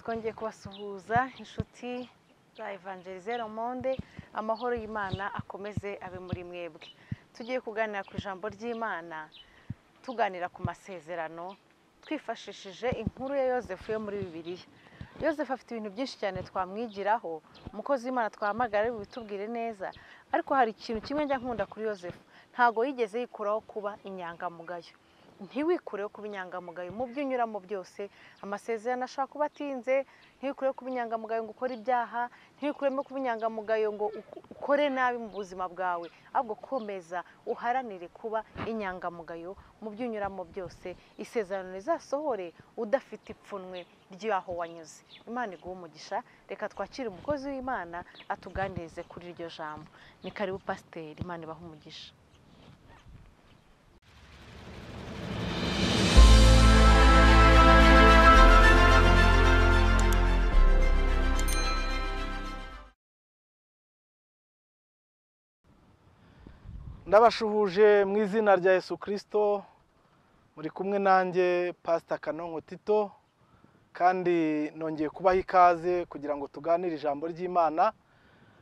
Twongeye kubasuhuza inshuti za Évangéliser le Monde, amahoro y'Imana akomeze abe muri mwebwe. Tugiye kuganira ku ijambo ry'Imana, tuganira ku masezerano twifashishije inkuru ya Yozefu yo muri Bibiliya. Yozefu afite ibintu byinshi cyane twamwigiraho, umukozi w'Imana twahamagara bitubwire neza, ariko hari ikintu kimwe njya nkunda kuri Yozefu, ntago yigeze yikuraho kuba inyangamugayo. Ntiwikureho kuba inyangamugayo mu byo unyuramo byose. Amasezerano ashobora kuba atinze, ntiwikureho kuba inyangamugayo ngo ukore ibyaha, ntiwikuremo kuba inyangamugayo ngo ukore nabi mu buzima bwawe, ahubwo komeza uharanire kuba inyangamugayo mu byo unyuramo byose, isezerano rizasohore udafite ipfunwe ry'aho wanyuze. Imana iguhe umugisha. Reka twakire umukozi w'Imana atuganirize kuri iryo jambo. Ni karibu Pasiteri, Imana ibahe umugisha. Ndabashuhuje mu izina rya Yesu Kristo, muri kumwe nanjye Pastor Kanonko Tito, kandi nongeye kubaha ikaze kugira ngo tuganire ijambo ry'Imana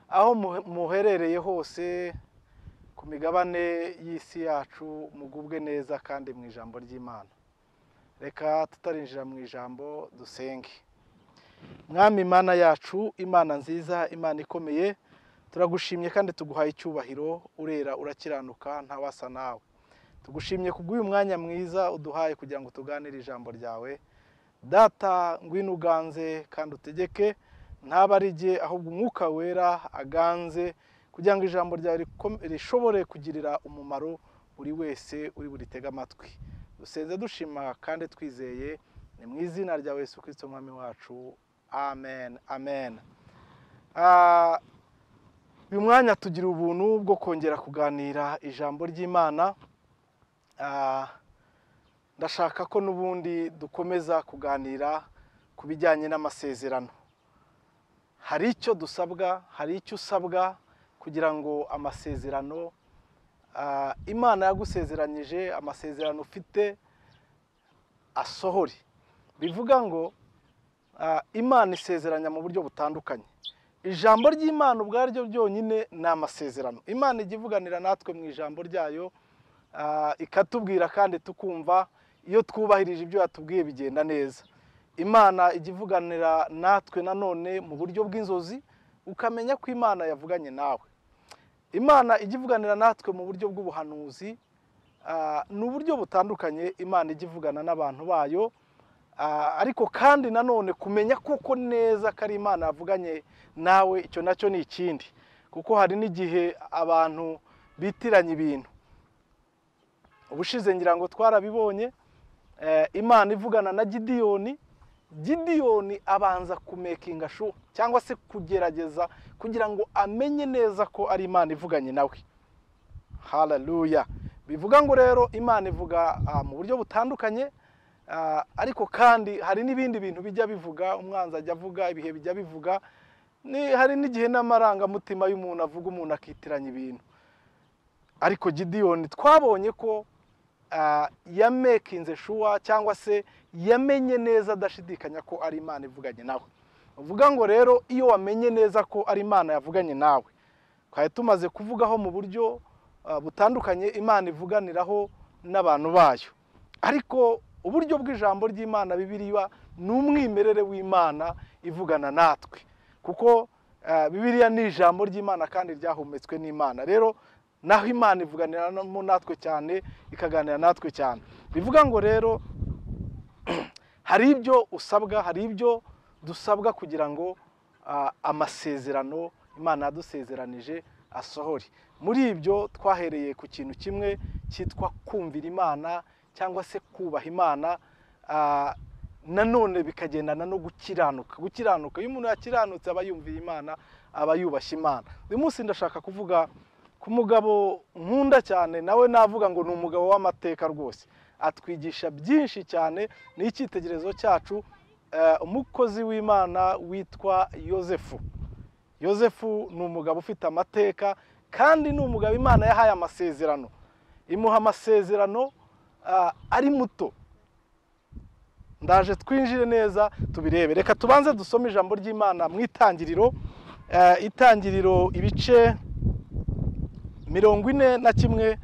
aho muherereye hose ku migabane y'isi yacu, mugubwe neza kandi mu ijambo ry'Imana. Reka tutarinjira mu ijambo dusenge. Mwami Imana yacu, Imana nziza, Imana ikomeye, turagushimye kandi tuguhaye icyubahiro, urera urakiranuka ntawasa nawe. Tugushimye kubw'uyu mwanya mwiza uduhaye kugira ngo tuganire ijambo ryawe. Data, ngwino uganze kandi utegeke, ntabarige ahubwo umwuka wera aganze, kugira ngo ijambo ryawe rishobore kugirira umumaro buri wese uri buritega amatwi. Dusenze dushima kandi twizeye, ni mu izina rya Yesu Kristo Mwami wacu, amen, amen. Uyu mwanya tugira ubuntu bwo kongera kuganira ijambo ry'Imana. Ndashaka ko n'ubundi dukomeza kuganira ku bijyanye n'amasezerano. Hari icyo dusabwa, hari icyo usabwa kugira ngo amasezerano Imana yagusezeranyije, amasezerano ufite asohore. Bivuga ngo Imana isezeranya mu buryo butandukanye. Ijambo ry'Imana ubwaryo ryonyine ni amasezerano. Imana ijya ivuganira natwe mu ijambo ryayo, ikatubwira kandi tukumva. Iyo twubahirije ibyo yatubwiye bigenda neza. Imana ijya ivuganira natwe nanone mu buryo bw'inzozi, ukamenya ko Imana yavuganye nawe. Imana ijya ivuganira natwe mu buryo bw'ubuhanuzi, ni uburyo butandukanye Imana ijya ivugana n'abantu bayo. Ariko kandi nanone kumenya kuko neza ko ari Imana yavuganye nawe, icyo nacyo ni ikindi, kuko hari n'igihe abantu bitiranya ibintu. Ubushize ngira ngo twarabibonye, Imana ivugana na Gidiyoni. Gidiyoni abanza kumekinga shu cyangwa se kugerageza kugira ngo amenye neza ko ari Imana ivuganye nawe. Haleluya. Bivuga ngo rero Imana ivuga mu buryo butandukanye, ariko kandi hari n'ibindi bintu bijya bivuga, umwanzi ajya avuga, ibihe bijya bivuga, hari n'igihe n'amarangamutima y'umuntu avuga, umuntu akitiranya ibintu. Ariko Gidiyoni twabonye ko yamekinze shuwa cyangwa se yamenye neza adashidikanya ko ari Imana ivuganye nawe. Uvuga ngo rero iyo wamenye neza ko ari Imana yavuganye nawe, twari tumaze kuvugaho mu buryo butandukanye Imana ivuganiraho n'abantu bayo. Ariko uburyo bw'ijambo ry'Imana Bibiliya ni umwimerere w'Imana ivugana natwe, kuko Bibiliya ni ijambo ry'Imana kandi ryahumetswe n'Imana. Rero naho Imana ivuganiramo natwe cyane, ikaganira natwe cyane. Bivuga ngo rero hari ibyo usabwa, hari ibyo dusabwa kugira ngo amasezerano Imana yadusezeranije asohore. Muri ibyo twahereye ku kintu kimwe cyitwa kumvira Imana cyangwa se kubaha Imana, nanone bikagendana no gukiranuka. Gukiranuka, iyo umuntu yakiranutse aba yumviye Imana, aba yubashye Imana. Uyu munsi ndashaka kuvuga ku mugabo nkunda cyane, nawe navuga ngo ni umugabo w'amateka rwose, atwigisha byinshi cyane, ni icyitegererezo cyacu, umukozi w'Imana witwa Yozefu. Yozefu ni umugabo ufite amateka, kandi ni umugabo Imana yahaye amasezerano, imuha amasezerano ari muto. Ndaje twinjire neza tubirebe. Reka tubanze dusome ijambo ry'Imana mu Itangiriro, Itangiriro ibice 41,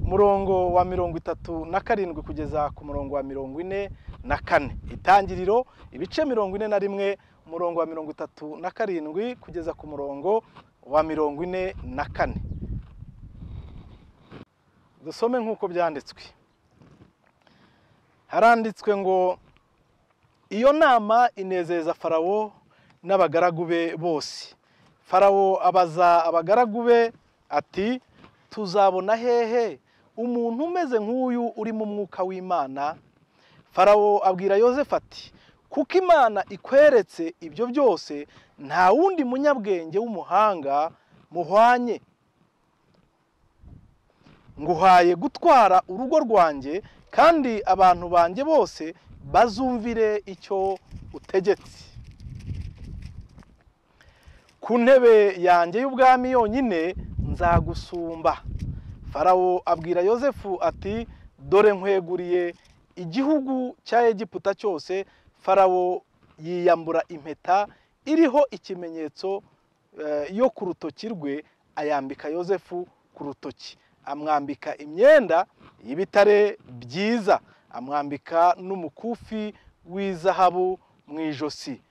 umurongo wa 37 kugeza ku murongo wa 44. Itangiriro ibice 41, umurongo wa 37 kugeza ku murongo wa 44. Dusome nk'uko byanditswe. Haranditswe ngo iyo nama inezeza Farawo n'abagaragu be bose. Farawo abaza abagaragu be ati tuzabona hehe umuntu umeze nk'uyu uri mu mwuka w'Imana? Farawo abwira Yozefu ati kuko Imana ikweretse ibyo byose, nta wundi munyabwenge w'umuhanga muhwanye. Nguhaye gutwara urugo rwanjye, kandi abantu banjye bose bazumvire icyo utegetse. Ku ntebe yanjye y'ubwami yonyine nzagusumba. Farawo abwira Yozefu ati dore nkweguriye igihugu cya Egiputa cyose. Farawo yiyambura impeta iriho ikimenyetso yo ku rutoki rwe, ayambika Yozefu ku rutoki, amwambika imyenda y'ibitare byiza, amwambika n'umukufi w'izahabu mu ijosi,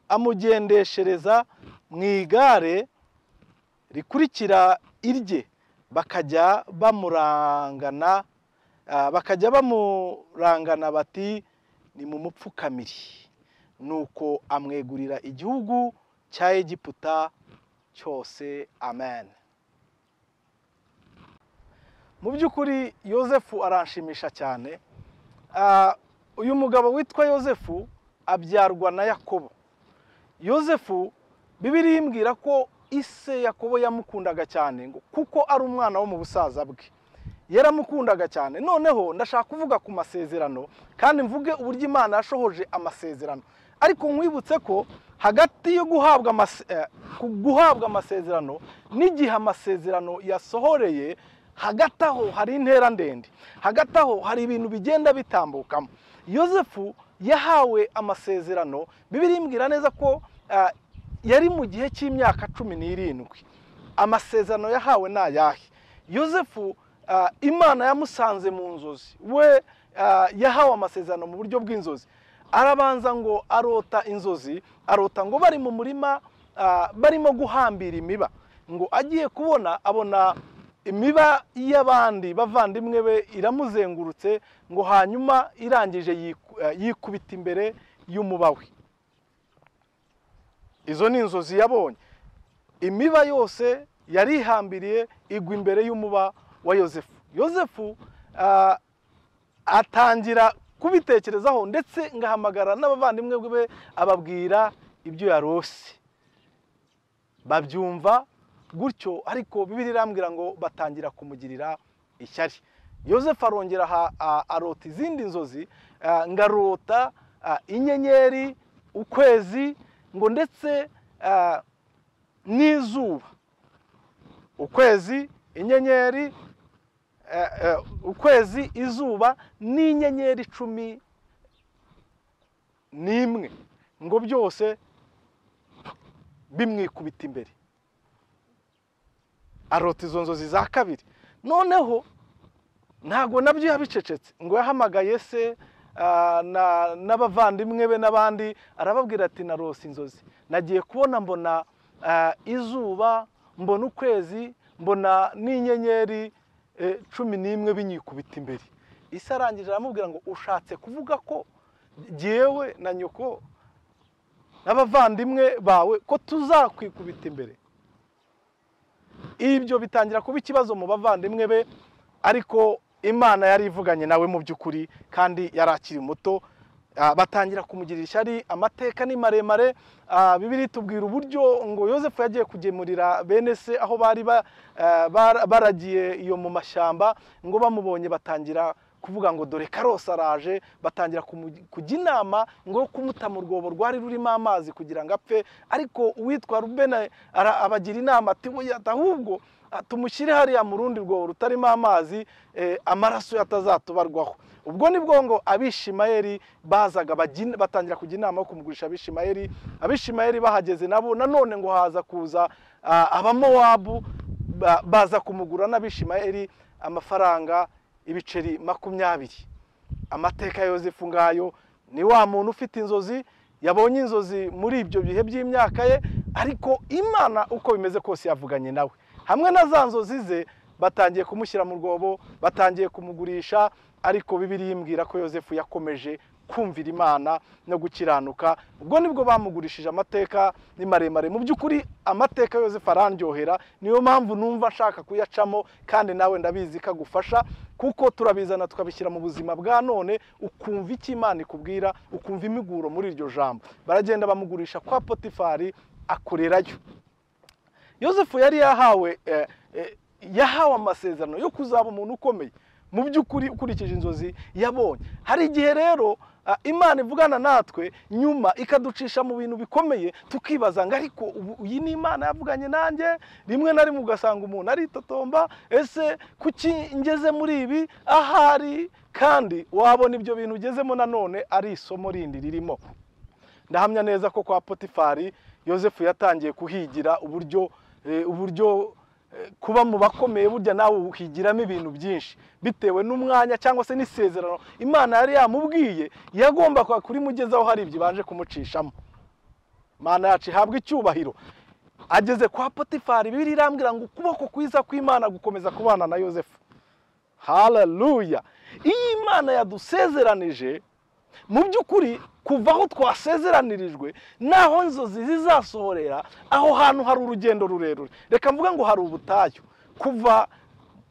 amugendeshereza mu igare rikurikira irye, bakajya bamurangana bati ni mu mupfukamiri. Nuko amwegurira igihugu cya Egiputa cyose. Amen. Mu by'ukuri Yozefu aranshimisha cyane. Uyu mugabo witwa Yozefu abyarwa na Yakobo. Yozefu Bibiliya imbwira ko ise Yakobo yamukundaga cyane, ngo kuko ari umwana wo mu busaza bwe yaramukundaga cyane. Noneho ndashaka kuvuga ku masezerano, kandi mvuge uburyo Imana yashohoje amasezerano. Ariko nkwibutse ko hagati yo guhabwa amasezerano n'igihe amasezerano yasohoreye, hagati aho hari intera ndende, hagati aho hari ibintu bigenda bitambukamo. Yozefu yahawe amasezerano, Bibiliya imbwira neza ko yari mu gihe cy'imyaka 17. Amasezerano yahawe ni ayahe? Yozefu Imana yamusanze mu nzozi. We yahawe amasezerano mu buryo bw'inzozi. Arabanza ngo arota inzozi, arota ngo bari mu murima barimo guhambira imiba, ngo agiye kubona abona imiba y'abandi bavandimwe be iramuzengurutse, ngo hanyuma irangije yikubita imbere y'umuba we. Izo ni inzozi yabonye. Imiba yose yarihambiriye igwa imbere y'umuba wa Yozefu. Yozefu atangira kubitekerezaho, ndetse ngahamagara n'abavandimwe be ababwira ibyo yarose, babyumva gutyo. Ariko Bibiliya irambwira ngo batangira kumugirira ishyari. Yozefu arongera arota izindi nzozi, ngarota inyenyeri, ukwezi, ngo ndetse n'izuba. Ukwezi, inyenyeri, ukwezi, izuba n'inyenyeri 11, ngo byose bimwikubita imbere. Arota izo nzozi za kabiri. Noneho ntago nabyo yabicecetse, ngo yahamagaye se n'abavandimwe be n'abandi, arababwira ati narose inzozi, nagiye kubona mbona izuba, mbona ukwezi, mbona n'inyenyeri 11 binyikubita imbere. Isi arangije aramubwira ngo ushatse kuvuga ko jyewe na nyoko n'abavandimwe bawe ko tuzakwikubita imbere? Ibyo bitangira kuba ikibazo mu bavandimwe be, ariko Imana yari ivuganye nawe mu by'ukuri, kandi yari akiri muto. Batangira kumugirira ishyari. Amateka ni maremare. Bibiliya itubwira uburyo ngo Yozefu yagiye kugemurira bene se aho bari baragiye iyo mu mashyamba, ngo bamubonye batangira kuvuga ngo dore Karose araje, batangira kujya inama ngo kumuta mu rwobo rwari rurimo amazi kugira ngo apfe. Ariko uwitwa Rubena abagira inama ati ahubwo Tumushyire hariya mu rundi rwobo rutarimo amazi, amaraso yatazatubarwaho. Ubwo nibwo ngo Abishimayeli bazaga batangira kujya inama yo kumugurisha Abishimayeli. Abishimayeli bahageze nabo nanone ngo haza kuza Abamowabu baza kumugura n'Abishimayeli amafaranga ibiceri 20. Amateka ya Yozefu ngayo, ni wa muntu ufite inzozi, yabonye inzozi muri ibyo bihe by'imyaka ye, ariko Imana uko bimeze kose yavuganye nawe. Hamwe na za nzozi ze batangiye kumushyira mu rwobo, batangiye kumugurisha, ariko Bibiliya imbwira ko Yozefu yakomeje kumvira Imana no gukiranuka. Ubwo nibwo bamugurishije. Amateka ni maremare mu by'ukuri, amateka Yozefu arandyohera, niyo mpamvu numva nshaka kuyacamo, kandi nawe ndabizi kagufasha, kuko turabizana tukabishyira mu buzima bwa none, ukumva icyo Imana ikubwira, ukumva imiguro muri iryo jambo. Baragenda bamugurisha kwa Potifari, akorerayo. Yozefu yari yahawe amasezerano yo kuzaba umuntu ukomeye mu by'ukuri, ukurikije inzozi yabonye. Hari igihe rero Imana ivugana natwe nyuma ikaducisha mu bintu bikomeye, tukibaza ngo ariko iyi ni Imana yavuganye nanjye? Rimwe na rimwe ugasanga umuntu aritotomba, ese kuki ngeze muri ibi ahari? Kandi wabona ibyo bintu ugezemo nanone ari isomo rindi ririmo. Ndahamya neza ko kwa Potifari Yozefu yatangiye kuhigira uburyo kuba mu bakomeye, burya nawe uhigiramo ibintu byinshi bitewe n'umwanya cyangwa se n'isezerano Imana yari yamubwiye, yagomba kurimugezaho hari ibyo ibanje kumucishamo. Imana yacu ihabwa icyubahiro. Ageze kwa Potifari, Bibiliya irambwira ngo ukuboko kwiza kw'Imana gukomeza kubana na Yozefu. Haleluya! Iyo Imana yadusezeranije mu by'ukuri, kuva aho twasezeranirijwe naho inzozi zizasohorera, aho hantu hari urugendo rurerure. Reka mvuga ngo hari ubutayu. Kuva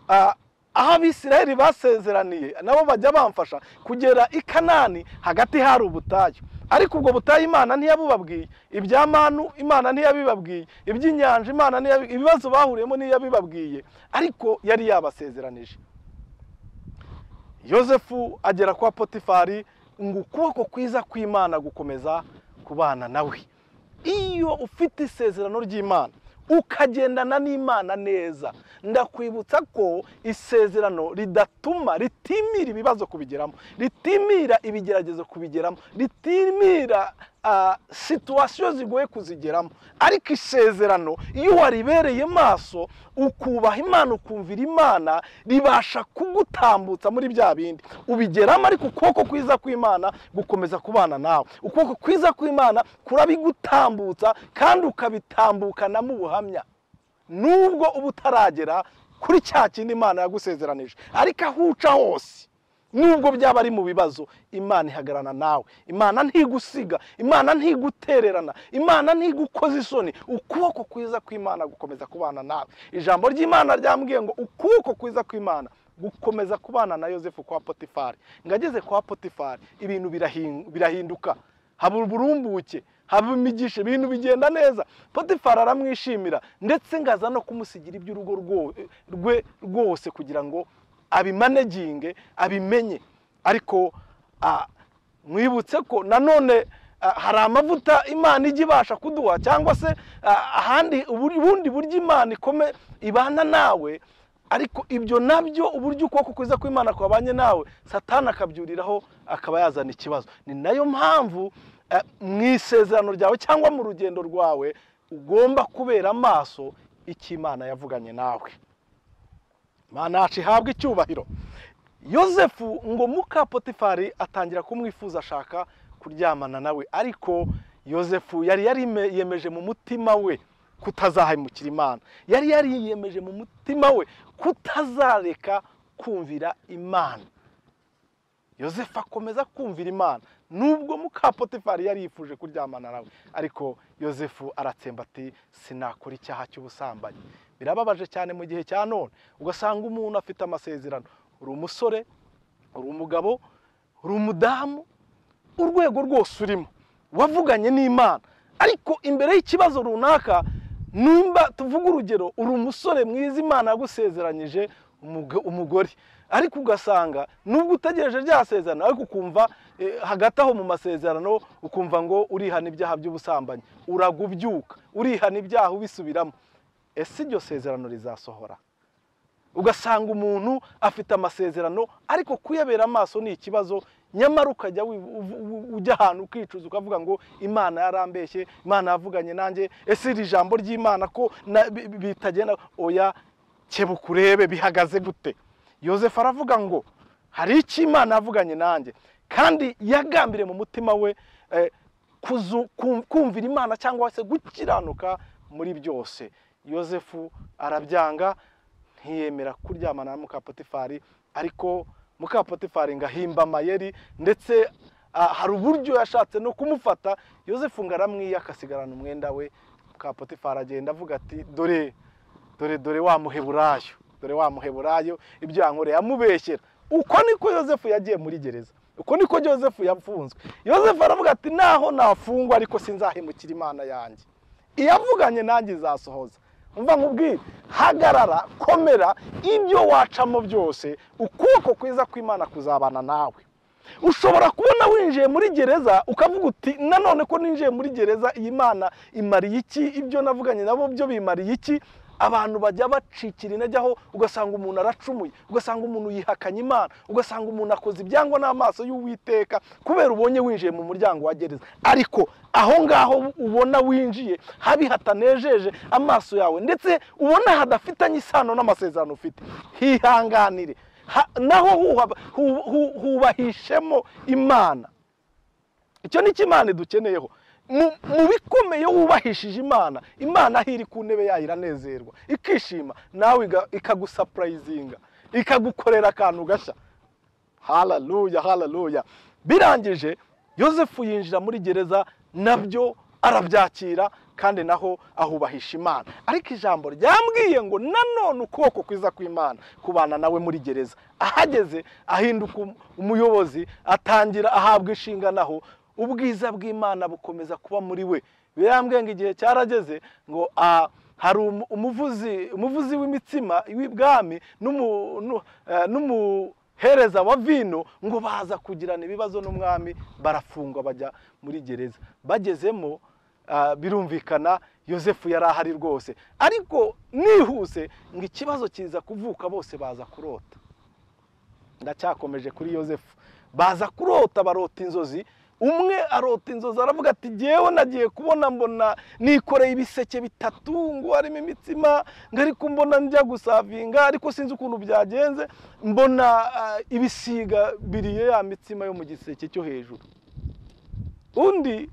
aho Abisirayeli basezeraniye nabo bajya bamfasha kugera i Kanani, hagati hari ubutayu. Ariko ubwo butayu Imana ntiyabubabwiye, ibya manu Imana ntiyabibabwiye, iby'inyanja Imana ntiyabibabwiye, ibibazo bahuriyemo ntiyabibabwiye, ariko yari yabasezeranije. Yozefu agera kwa Potifari, ngo ukuboko kwiza kw'Imana gukomeza kubana nawe. Iyo ufite isezerano ry'Imana ukagendana n'Imana neza, ndakwibutsa ko isezerano ridatuma ritimira ibibazo kubigeramo, ritimira ibigeragezo kubigeramo, ritimira situwasiyo zigoye kuzigeramo. Ariko isezerano iyo waribereye maso, ukubaha Imana, ukumvira Imana, ribasha kugutambutsa muri bya bindi ubigeramo. Ariko ukuboko kwiza kw'Imana gukomeza kubana nawe, ukuboko kwiza kw'Imana kurabigutambutsa, kandi ukabitambukanamo ubuhamya, nubwo uba utaragera kuri cya kindi Imana yagusezeranije. Ariko aho uca hose, nubwo byaba ari mu bibazo, Imana ihagarana nawe. Imana ntigusiga, Imana ntigutererana, Imana ntigukoza isoni. Ukuboko kwiza kw'Imana gukomeza kubana nawe. Ijambo ry'Imana ryambwiye ngo ukuboko kwiza kw'Imana gukomeza kubana na Yozefu kwa Potifari. Ngageze kwa Potifari, ibintu birahinduka, haba uburumbuke, haba imigisha, ibintu bigenda neza. Potifari aramwishimira, ndetse ngaza no kumusigira iby'urugo rwe rwose kugira ngo abimaneginge, abimenye. Ariko mwibutse ko nanone hari amavuta Imana ijya ibasha kuduha, cyangwa se ahandi ubundi buryo Imana ibana nawe, ariko ibyo nabyo uburyo ukuboko kwiza kw'Imana kwabanye nawe, Satani akabyuriraho akaba yazana ikibazo. Ni nayo mpamvu mu isezerano ryawe cyangwa mu rugendo rwawe ugomba kubera amaso icyo Imana yavuganye nawe. Imana yacu ihabwa icyubahiro. Yozefu ngo muka Potifari atangira kumwifuza, ashaka kuryamana nawe, ariko Yozefu yari yariyemeje mu mutima we kutazahemukira Imana, yari yariyemeje mu mutima we kutazareka kumvira Imana. Yozefu akomeza kumvira Imana nubwo muka Potifari yari yifuje kuryamana nawe, ariko Yozefu aratsemba ati sinakora icyaha cy'ubusambanyi. Birababaje cyane mu gihe cya none, ugasanga umuntu afite amasezerano, uri umusore, uri umugabo, uri umudamu, urwego rwose urimo wavuganye n'Imana, ariko imbere y'ikibazo runaka, nimba tuvuga urugero, uri umusore mwiza Imana yagusezeranyije umugore, ariko ugasanga nubwo utegereje rya sezerano, ariko ukumva hagati aho mu masezerano ukumva ngo urihana ibyaha by'ubusambanyi, uragubyuka urihana ibyaha ubisubiramo. Ese iryo sezerano rizasohora? Ugasanga umuntu afite amasezerano ariko kuyabera amaso ni ikibazo, nyamara ukajya ujya ahantu ukicuza ukavuga ngo Imana yarambeshye, Imana yavuganye nanjye, ese iri jambo ry'Imana ko bitagenda? Oya, kebuka urebe bihagaze gute. Yozefu aravuga ngo hari icyo Imana yavuganye nanjye, kandi yagambiriye mu mutima we kumvira Imana cyangwa se gukiranuka muri byose. Yozefu arabyanga, ntiyemera kuryamana na muka Potifari, ariko muka Potifari ngo ahimba amayeri, ndetse hari uburyo yashatse no kumufata. Yozefu ngo aramwiyaka akasigarana umwenda we. Muka Potifari agenda avuga ati dore dore dore wa Muheburayo, dore wa Muheburayo ibyo yankoreye, amubeshyera. Uko niko Yozefu yagiye muri gereza, uko niko Yozefu yafunzwe. Yozefu aravuga ati naho nafungwa ariko sinzahemukira Imana yanjye, iyavuganye nanjye izasohoza. Umva nkubwire, hagarara, komera, ibyo wacamo byose ukuboko kwiza kw'Imana kuzabana nawe. Ushobora kubona winjiye muri gereza ukavuga uti nanone ko ninjiye muri gereza, iyi Mana imariye iki? Ibyo navuganye nabo byo bimariye iki? Abantu bajya bacikira intege aho, ugasanga umuntu aracumuye, ugasanga umuntu yihakanye Imana, ugasanga umuntu akoze ibyangwa n'amaso y'Uwiteka kubera ubonye winjiye mu muryango wa gereza. Ariko aho ngaho ubona winjiye habi hatanejeje amaso yawe, ndetse ubona hadafitanye isano n'amasezerano ufite, hihanganire, naho hubahishemo Imana. Icyo ni cyo Imana idukeneyeho. Mu bikomeye wubahishije Imana, Imana aho iri ku ntebe yayo iranezerwa, ikishima, nawe ikagusapurayizinga, ikagukorera akantu gashya. Haleluya, haleluya. Birangije Yozefu yinjira muri gereza, nabyo arabyakira, kandi naho ahubahisha Imana. Ariko ijambo ryambwiye ngo nanone ukuboko kwiza kw'Imana kubana nawe muri gereza. Ahageze ahinduka umuyobozi, atangira ahabwa inshingano, aho ubwiza bw'Imana bukomeza kuba muri we. Birambwiye ngo igihe cyarageze ngo hari umuvuzi w'imitsima w'ibwami n'umuhereza wa vino ngo baza kugirana ibibazo n'umwami, barafungwa bajya muri gereza. Bagezemo birumvikana Yozefu yari ahari rwose, ariko nihuse ngo ikibazo kiza kuvuka, bose baza kurota. Ndacyakomeje kuri Yozefu. Baza kurota, barota inzozi. Umwe arota inzozi aravuga ati jyewe nagiye kubona mbona nikoreye ibiseke bitatu ngo harimo imitsima, ngo ariko mbona njya gusavinga, ariko sinzi ukuntu byagenze, mbona ibisiga biriye ya mitsima yo mu giseke cyo hejuru. Undi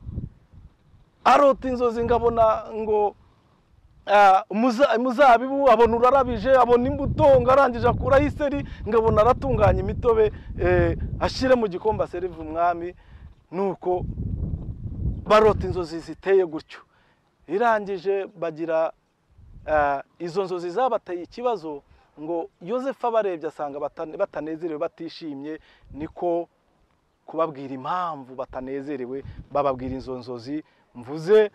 arota inzozi ngabona ngo umuzabibu abona urarabije, abona imbuto, ngo arangije akuraho iseri, ngabona aratunganya imitobe ashyire mu gikombe aserive umwami. Nuko barota inzozi ziteye gutyo. Irangije bagira izo nzozi zabateye ikibazo, ngo Yozefu abarebye asanga batanezerewe, batishimye, niko kubabwira impamvu batanezerewe, bababwira izo nzozi mvuze.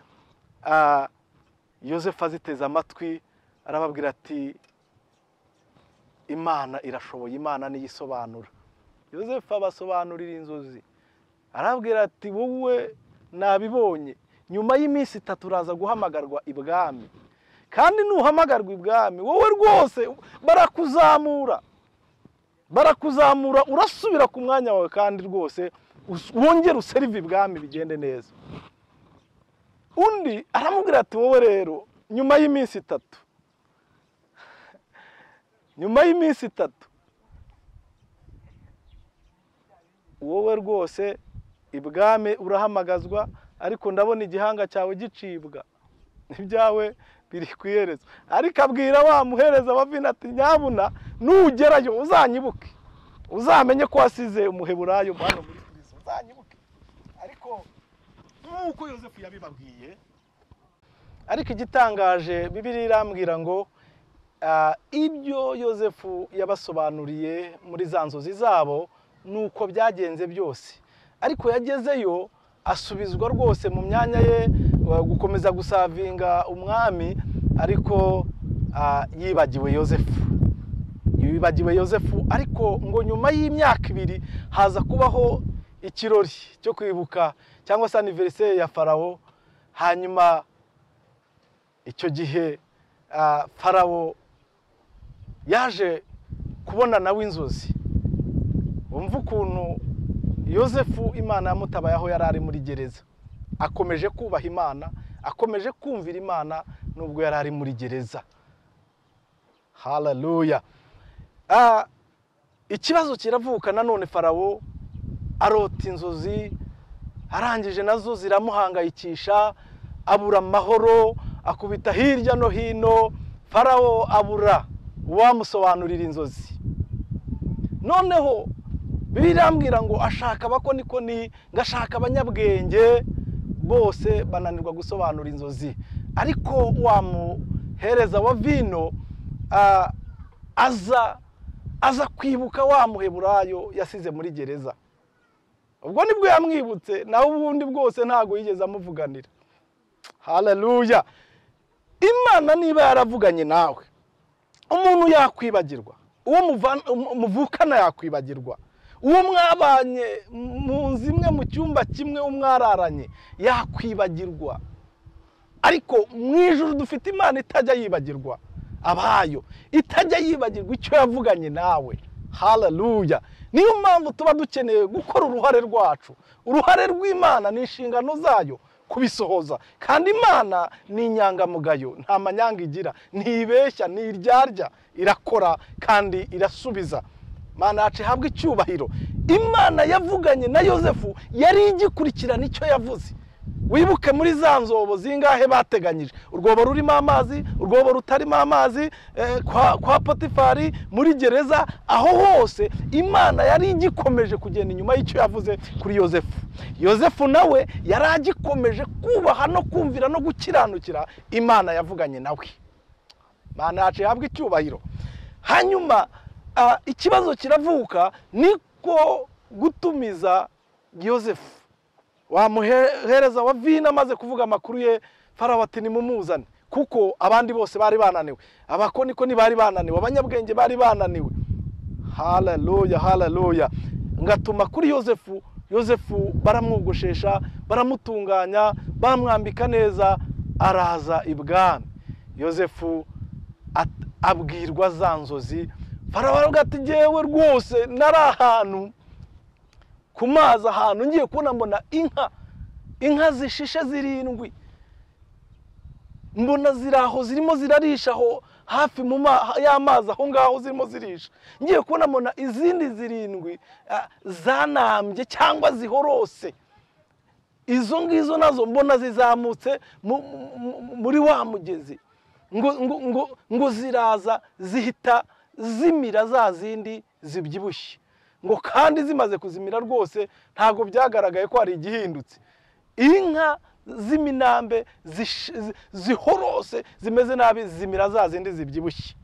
Yozefu aziteze amatwi arababwira ati Imana irashoboye, Imana niyisobanura. Yozefu abasobanurira inzozi, arabwira ati wowe nabibonye, nyuma y'iminsi itatu uraza guhamagarwa ibwami, kandi nuhamagarwa ibwami wowe rwose barakuzamura, barakuzamura, urasubira ku mwanya wawe, kandi rwose wongere userive ibwami bigende neza. Undi aramubwira ati wowe rero nyuma y'iminsi itatu, nyuma y'iminsi itatu wowe rwose ibwami urahamagazwa, ariko ndabona igihanga cyawe gicibwa, ibyawe biri ku iherezo. Ariko abwira wa muhereza wa vino ati nyabuna nugerayo uzanyibuke, uzamenye ko wasize Umuheburayo hano muri Kristo, uzanyibuke. Ariko nk'uko Yozefu yabibabwiye. Ariko igitangaje, Bibiliya irambwira ngo ibyo Yozefu yabasobanuriye muri za nzozi zabo nuko byagenze byose. Ariko yagezeyo asubizwa rwose mu myanya ye, gukomeza gusavinga umwami, ariko yibagiwe Yozefu, yibagiwe Yozefu. Ariko ngo nyuma y'imyaka ibiri haza kubaho ikirori cyo kwibuka cyangwa se anniversaire ya Farawo. Hanyuma icyo gihe Farawo yaje kubona nawe inzozi. Wumva ukuntu Yosefu Imana yamutabaye aho yari ari muri gereza, akomeje kubaha Imana, akomeje kumvira Imana nubwo yari ari muri gereza. Haleluya. Ikibazo kiravuka nanone, Farawo arota inzozi, arangije nazo ziramuhangayikisha, abura amahoro, akubita hirya no hino. Farawo abura uwamusobanurira inzozi. Noneho birambwira ngo ashaka abakonikoni, ngashaka abanyabwenge, bose bananirwa gusobanura inzozi. Ariko wa muhereza wa vino aza kwibuka wa Muheburayo yasize muri gereza. Ubwo nibwo yamwibutse, naho ubundi bwose ntago yigeze amuvuganira. Haleluya. Imana niba yaravuganye nawe, umuntu yakwibagirwa, uwo muvukana yakwibagirwa, uwo mwabanye mu nzu imwe mu cyumba kimwe umwararanye yakwibagirwa. Ariko mu ijuru dufite Imana itajya yibagirwa abayo, itajya yibagirwa icyo yavuganye nawe. Haleluya. Niyo mpamvu tuba dukeneye gukora uruhare rwacu. Uruhare rw'Imana ni inshingano zayo kubisohoza, kandi Imana ni inyangamugayo, nta manyanga igira, ntibeshya, ntiryarya, irakora kandi irasubiza. Imana yacu ihabwa icyubahiro. Imana yavuganye na Yosefu yari igikurikirana icyo yavuze. Wibuke muri za nzobo zingahe bateganyije, urwobo rurimo amazi, urwobo rutarimo amazi, kwa Potifari, muri gereza, aho hose Imana yari igikomeje kugenda inyuma y'icyo yavuze kuri Yosefu. Yosefu nawe yari agikomeje kubaha no kumvira no gukiranukira Imana yavuganye nawe. Imana yacu ihabwa icyubahiro. Hanyuma ikibazo kiravuka, niko gutumiza Yosefu. Wamuhereza wa vino amaze kuvuga amakuru ye, Farawo ati nimumuzane, kuko abandi bose bari bananiwe, abakonikoni bari bananiwe, abanyabwenge bari bananiwe. Haleluya, haleluya. Ngatuma kuri Yosefu. Yosefu baramwogoshesha, baramutunganya, bamwambika neza, araza ibwami. Yosefu abwirwa za nzozi. Farawo aravuga ati jyewe rwose nari ahantu ku mazi, ahantu ngiye kubona mbona inka zishishe zirindwi, mbona ziraho zirimo zirarisha aho hafi mu y'amazi, aho ngaho zirimo zirisha. Ngiye kubona mbona izindi zirindwi zanambye cyangwa zihorose, izo ngizo nazo mbona zizamutse muri wa mugezi, ngo ziraza zihita zimira za zindi zibyibushye. Ngo kandi zimaze kuzimira rwose ntago byagaragaye ko hari igihindutse. Inka z'iminambe zihorose zimeze nabi zimira za zindi zibyibushye.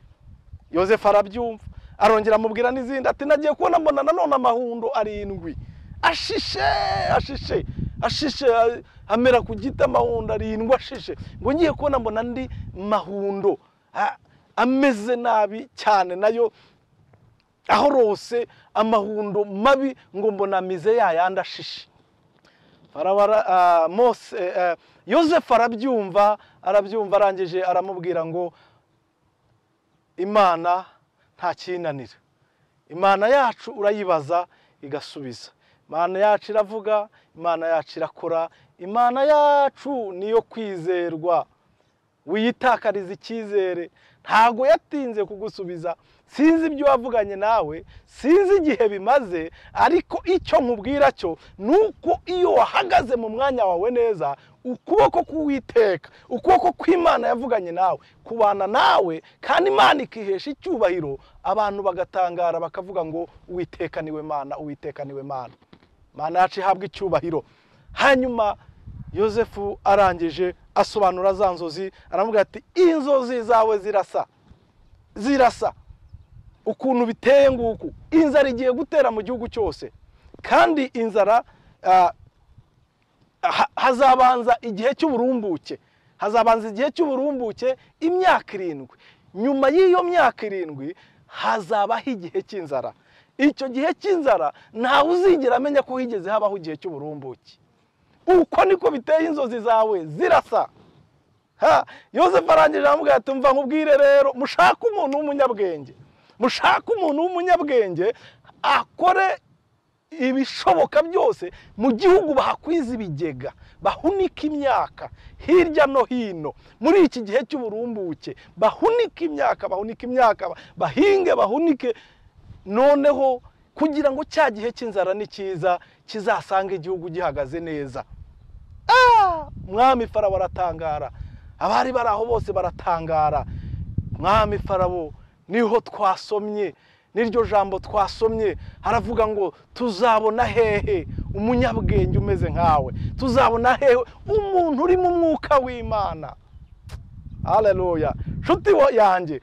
Yosefu arabyumva, arongera amubwira n'izindi ati nagiye kubona mbona nanone amahundo arindwi ashishe, ashishe, ashishe, amera ku giti amahundo arindwi ashishe. Ngo ngiye kubona mbona andi mahundo ameze nabi cyane nayo ahorose, amahundo mabi, ngo mbona mize yayandi ashishe. Mose Yosefu arabyumva, arangije aramubwira ngo Imana nta kinanira, Imana yacu urayibaza igasubiza, Imana yacu iravuga, Imana yacu irakora, Imana yacu niyo kwizerwa. Wiyitakariza icyizere, ntago yatinze kugusubiza. Sinzi ibyo wavuganye nawe, sinzi igihe bimaze, ariko icyo nkubwira cyo nuko iyo wahagaze mu mwanya wawe neza, ukuboko k'Uwiteka, ukuboko kw'Imana yavuganye nawe kubana nawe, kandi Imana ikihesha icyubahiro, abantu bagatangara bakavuga ngo Uwiteka niwe Mana, Uwiteka niwe Mana. Imana yacu ihabwa icyubahiro. Hanyuma Yosefu arangije asobanura za nzozi, aramubwira ati inzozi zawe zirasa, zirasa ukuntu biteye nguku. Inzara igiye gutera mu gihugu cyose, kandi inzara hazabanza igihe cy'uburumbuke, hazabanza igihe cy'uburumbuke imyaka 7. Nyuma y'iyo myaka 7 hazabaho igihe cy'inzara. Icyo gihe cy'inzara ntawe uzigera amenya ko higeze habaho igihe cy'uburumbuke. Uko niko biteye inzozi zawe zirasa. Yosefu arangije aramubwira ati mva nkubwire rero, mushake umuntu w'umunyabwenge, mushake umuntu w'umunyabwenge akore ibishoboka byose mu gihugu, bahakwiza ibigega, bahunika imyaka hirya no hino muri iki gihe cy'uburumbuke, bahunika imyaka, bahunika imyaka, bahinge, bahunike, noneho kugira ngo cya gihe cy'inzara nikiza kizasanga igihugu gihagaze neza. Mwami Farawo aratangara, abari bari aho bose baratangara. Mwami Farawo niho twasomye, n'iryo jambo twasomye, haravuga ngo tuzabona hehe umunyabwenge umeze nkawe, tuzabona hehe umuntu uri mu mwuka w'Imana. Haleluya! Nshuti yanjye,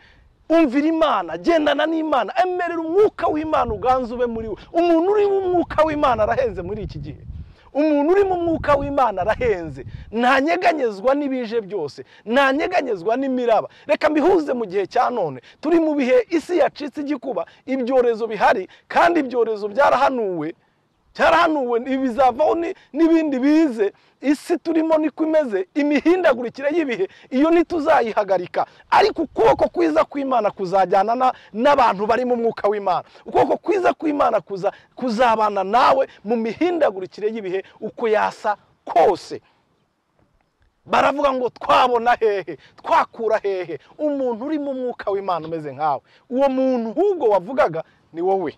umvira Imana, gendana n'Imana, emerera umwuka w'Imana uganze ube muri we. Umuntu uri mu mwuka w'Imana arahenze muri iki gihe. Umuntu uri mu mwuka w'Imana arahenze, ntanyeganyezwa n'ibije byose, ntanyeganyezwa n'imiraba. Reka mbihuze mu gihe cya none, turi mu bihe isi yacitse igikuba, ibyorezo bihari, kandi ibyorezo byarahanuwe, cyarahanuwe bizavaho n'ibindi bize. Isi turimo niko imeze, imihindagurikire y'ibihe iyo ntituzayihagarika, ariko ukuboko kwiza kw'Imana kuzajyana n'abantu bari mu mwuka w'Imana. Ukuboko kwiza kw'Imana kuzabana nawe mu mihindagurikire y'ibihe uko yasa kose. Baravuga ngo twabona hehe, twakura hehe umuntu uri mu mwuka w'Imana umeze nkawe? Uwo muntu ahubwo wavugaga ni wowe.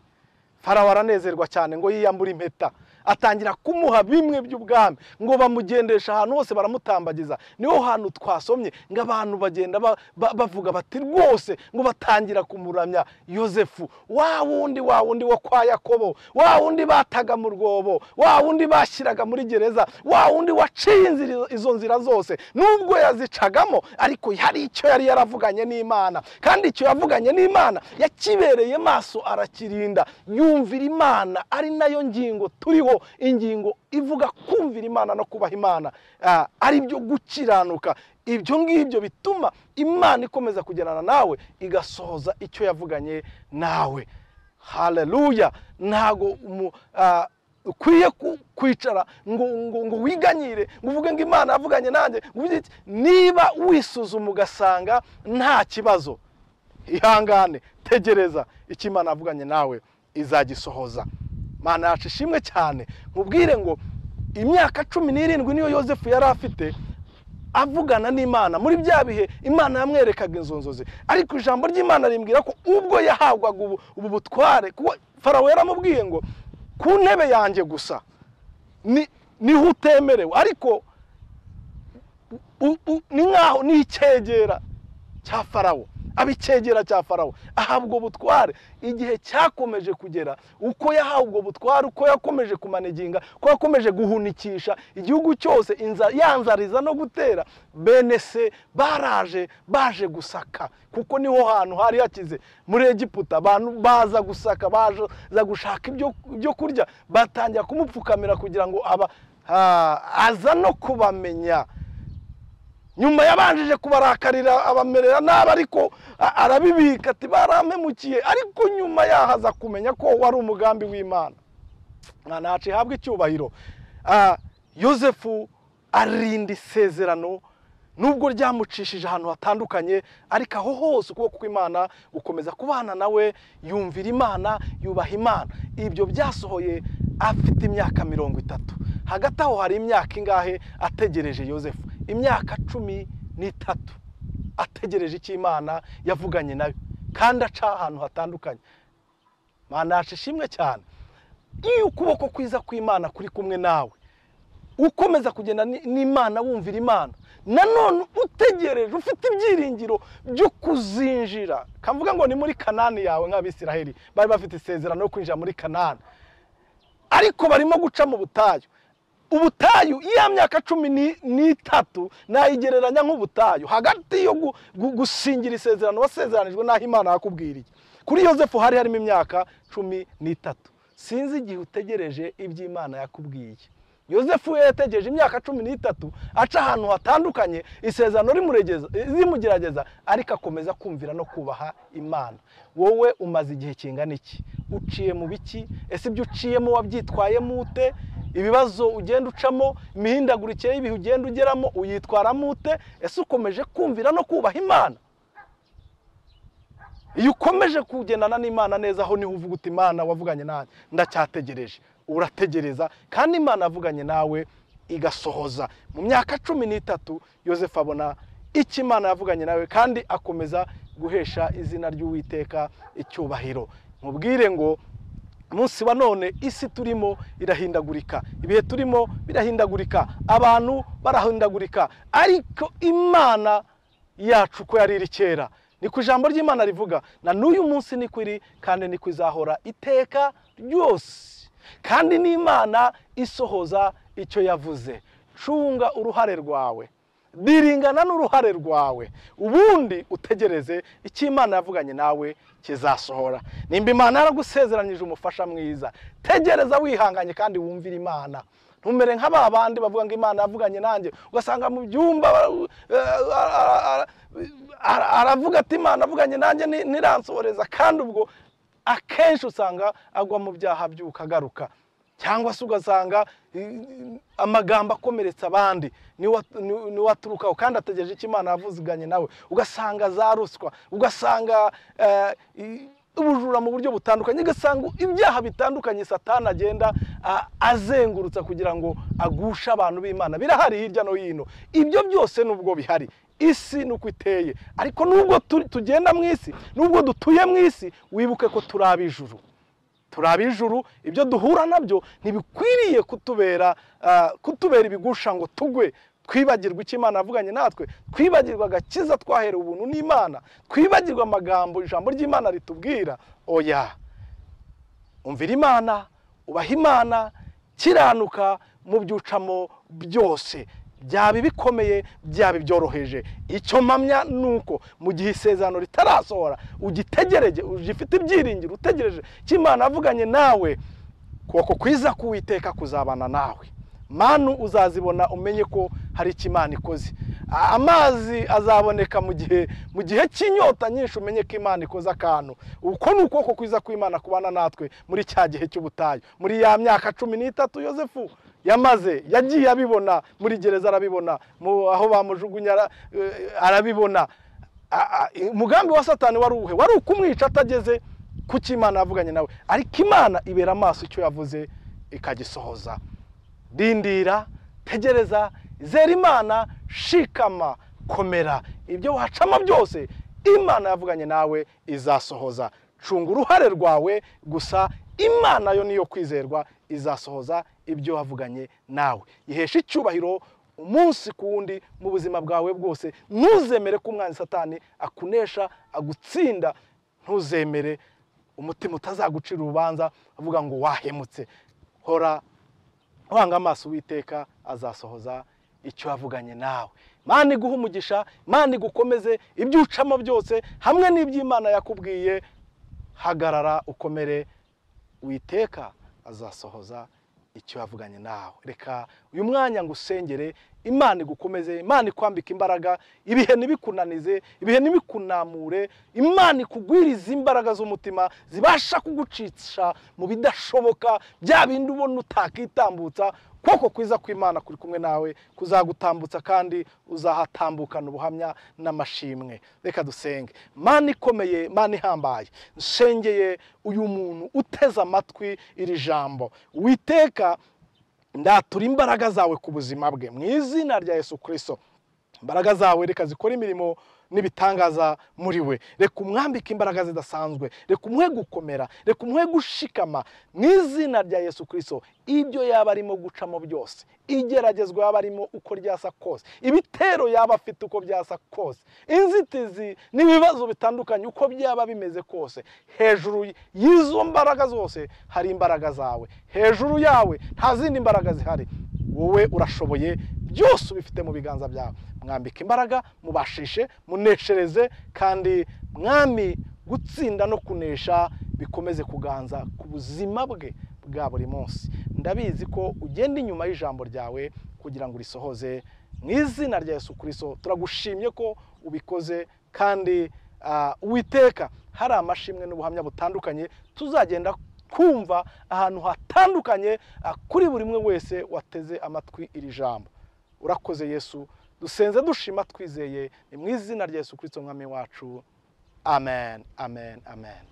Farawo aranezerwa cyane ngo yiyambure impeta, atangira kumuha bimwe by'ubwami, ngo bamugendesha ahantu hose baramutambagiza. Niho hantu twasomye ngo abantu bagenda bavuga bati rwose, ngo batangira kumuramya Yosefu, wa wundi wo kwa Yakobo, wa wundi bataga mu rwobo, wa wundi bashyiraga muri gereza, wa wundi waciye izo nzira zose, nubwo yazicagamo ariko hari icyo yari yaravuganye n'Imana, kandi icyo yavuganye n'Imana yakibereye maso arakirinda, yumvira Imana. Ari nayo ngingo turiho, ingingo ivuga kumvira Imana no kubaha Imana, ari byo gukiranuka. Ibyo ngibyo bituma Imana ikomeza kugendana nawe, igasohoza icyo yavuganye nawe. Haleluya! Ntago ukwiye kwicara ngo wiganyire, ngo uvuge ngo Imana yavuganye nanjye. Niba wisuzuma ugasanga nta kibazo, ihangane, tegereza icyo Imana yavuganye nawe izagisohoza. Mana yacu ishimwe cyane. Nkubwire ngo imyaka 17 niyo Yosefu yari afite avugana n'Imana. Muri bya bihe Imana yamwerekaga inzo nzozi, ariko ijambo ry'Imana rimbwira ko ubwo yahabwaga ubu butware, kuko Farawo yaramubwiye ngo ku ntebe yanjye gusa niho utemerewe, ariko ni nkaho ni icyegera cya Farawo, abicegera cya Farawo ahabwa ubutware. Igihe cyakomeje kugera, uko yahawe ubwo butware, uko yakomeje kumaneginga, uko yakomeje guhunikisha igihugu cyose, yanzariza no gutera, bene se baraje baje gusaka, kuko niho hantu hari hakize muri Egiputa. Abantu baza gusaka, baza gushaka ibyo kurya, batangira kumupfukamira kugira ngo aza no kubamenya. Nyuma yabanjije kubarakarira, abamerera nabi, ariko arabibika ati barampemukiye, ariko nyuma yahaza kumenya ko wari umugambi w'Imana. Ntacu ihabwa icyubahiro. Yosefu arinda isezerano nubwo ryamucishije ahantu hatandukanye, ariko aho hose ukuboko kw'Imana gukomeza kubana nawe, yumvira Imana, yubaha Imana. Ibyo byasohoye afite imyaka 30. Hagati aho hari imyaka ingahe ategereje Yosefu? Imyaka 13 ategereje icyo Imana yavuganye nayo, kandi aca ahantu hatandukanye. Mana yacu ishimwe cyane. Iyo ukuboko kwiza kw'Imana kuri kumwe nawe, ukomeza kugenda n'Imana, wumvira Imana, nanone utegereje ufite ibyiringiro byo kuzinjira. Kavuga ngo ni muri Kanani yawe, nk'Abisiraheli bari bafite isezerano yo kwinjira muri Kanani, ariko barimo guca mu butayu. Ubutayu iya myaka 13 nayigereranya nk'ubutayu, hagati yo gusingira isezerano wasezeranijwe n'aho Imana yakubwiriye. Kuri Yosefu hari harimo imyaka 13. Sinzi igihe utegereje iby'Imana yakubwiye. Yosefu yategereje imyaka 13 aca ahantu hatandukanye, isezerano rimugerageza, ariko akomeza kumvira no kubaha Imana. Wowe umaze igihe kingana iki? Uciye mu biki? Ese ibyo uciyemo wabyitwayemo ute? Ibibazo ugenda ucamo, imihindagurikire y'ibihe ugenda ugeramo, uyitwaramo ute? Ese ukomeje kumvira no kubaha Imana? Iyo ukomeje kugendana n'Imana neza, aho niho uvuga uti Imana wavuganye nanjye ndacyategereje. Urategereza kandi Imana avuganye nawe igasohoza. Mu myaka 13 Yosefu abona icyo Imana yavuganye nawe, kandi akomeza guhesha izina ry'Uwiteka icyubahiro. Mubwire ngo munsi wa none isi turimo irahindagurika, ibihe turimo birahindagurika, abantu barahindagurika, ariko Imana yacu ko yari iri kera, niko ijambo ry'Imana rivuga, na n'uyu munsi niko iri, kandi niko izahora iteka ryose. Kandi n'Imana isohoza icyo yavuze. Cunga uruhare rwawe, diringana n'uruhare rwawe, ubundi utegereze icyo Imana yavuganye nawe kizasohora. Nimba Imana yaragusezeranyije umufasha mwiza, tegereza wihanganye kandi wumvire Imana. Ntumere nka ba bandi bavuga ngo Imana yavuganye nanjye, ugasanga mu byumba aravuga ati Imana avuganye nanjye niransohoreza, kandi ubwo akenshi usanga agwa mu byaha byuka agaruka, cyangwa se ugasanga amagambo akomeretsa abandi niwe aturukaho, kandi ategereje icyo Imana yavuganye nawe. Ugasanga za ruswa, ugasanga ubujura mu buryo butandukanye, ugasanga ibyaha bitandukanye Satani agenda azengurutsa kugira ngo agushe abantu b'Imana. Birahari hirya no hino. Ibyo byose nubwo bihari, isi nuko iteye, ariko nubwo tugenda mu isi, nubwo dutuye mu isi, wibuke ko turi ab'ijuru. Turi ab'ijuru, ibyo duhura nabyo ntibikwiriye kutubera ibigusha ngo tugwe, twibagirwe icyo Imana yavuganye natwe, twibagirwe agakiza twaherewe ubuntu n'Imana, twibagirwe amagambo ijambo ry'Imana ritubwira. Oya, umvira Imana, ubaha Imana, kiranuka mu byucamo byose, byaba ibikomeye byaba ibyoroheje. Icyo mpamya nuko mu gihe isezerano ritarasohora ugitegereje, ugifite ibyiringiro, utegereje icyo Imana yavuganye nawe, kuboko kwiza k'Uwiteka kuzabana nawe. Manu uzazibona umenye ko hari icyo Imana ikoze. Amazi azaboneka mu gihe cy'inyota nyinshi, umenye ko Imana ikoze akantu. Uko ni ukuboko kwiza kw'Imana kubana natwe muri cya gihe cy'ubutayu, muri ya myaka 13 Yosefu yamaze, yagiye abibona muri gereza, arabibona aho bamujugunya, arabibona. Umugambi wa Satani wari uwuhe? Wari ukumwica atageze ku cyo Imana yavuganye nawe, ariko Imana ibera amaso icyo yavuze ikagisohoza. Rindira, tegereza, izera Imana, shikama, komera. Ibyo wacamo byose Imana yavuganye nawe izasohoza. Cunga uruhare rwawe gusa, Imana yo niyo kwizerwa, izasohoza ibyo wavuganye nawe. Ihesha icyubahiro umunsi ku wundi mu buzima bwawe bwose. Ntuzemere ko umwanzi Satani akunesha, agutsinda. Ntuzemere umutima utazagucira urubanza avuga ngo wahemutse. Hora wanga amaso Uwiteka, azasohoza icyo yavuganye nawe. Imana iguhe umugisha, Imana igukomeze, ibyo ucamo byose hamwe n'iby'Imana yakubwiye, hagarara ukomere, Uwiteka azasohoza icyo yavuganye nawe. Reka uyu mwanya ngusengere, Imana igukomeze, Imana ikwambike imbaraga, ibihe ntibikunanize, ibihe ntibikunamure, Imana ikugwirize imbaraga z'umutima zibasha kugucisha mu bidashoboka, bya bindi ubona utakitambutsa. Koko kwiza kw'Imana kuri kumwe nawe, kuzagutambutsa kandi uzahatambukana ubuhamya n'amashimwe. Reka dusenge. Mana ikomeye, Mana ihambaye, nsengeye uyu muntu uteze amatwi iri jambo. Uwiteka, ndatura imbaraga zawe ku buzima bwe mu izina rya Yesu Kristo. Imbaraga zawe reka zikora imirimo n'ibitangaza muri we. Reka umwambike imbaraga zidasanzwe, reka umuhe gukomera, reka umuhe gushikama mu izina rya Yesu Kristo. Ibyo yaba arimo gucamo byose, igeragezwa yaba arimo uko ryasa kose, ibitero yaba afite uko byasa kose, inzitizi n'ibibazo bitandukanye uko byaba bimeze kose, hejuru y'izo mbaraga zose hari imbaraga zawe. Hejuru yawe nta zindi mbaraga zihari. Wowe urashoboye, byose ubifite mu biganza byawe. Mwambike imbaraga, mubashishe, muneshereze, kandi mwami gutsinda no kunesha bikomeze kuganza ku buzima bwe bwa buri munsi. Ndabizi ko ugenda inyuma y'ijambo ryawe kugira ngo urisohoze. Mu izina rya Yesu Kristo turagushimye ko ubikoze, kandi Uwiteka hari amashimwe n'ubuhamya butandukanye tuzagenda kumva ahantu hatandukanye, kuri buri umwe wese wateze amatwi iri jambo. Urakoze Yesu, dusenze dushima twizeye, ni mu izina rya Yesu Kristo Mwami wacu. Amen, amen, amen.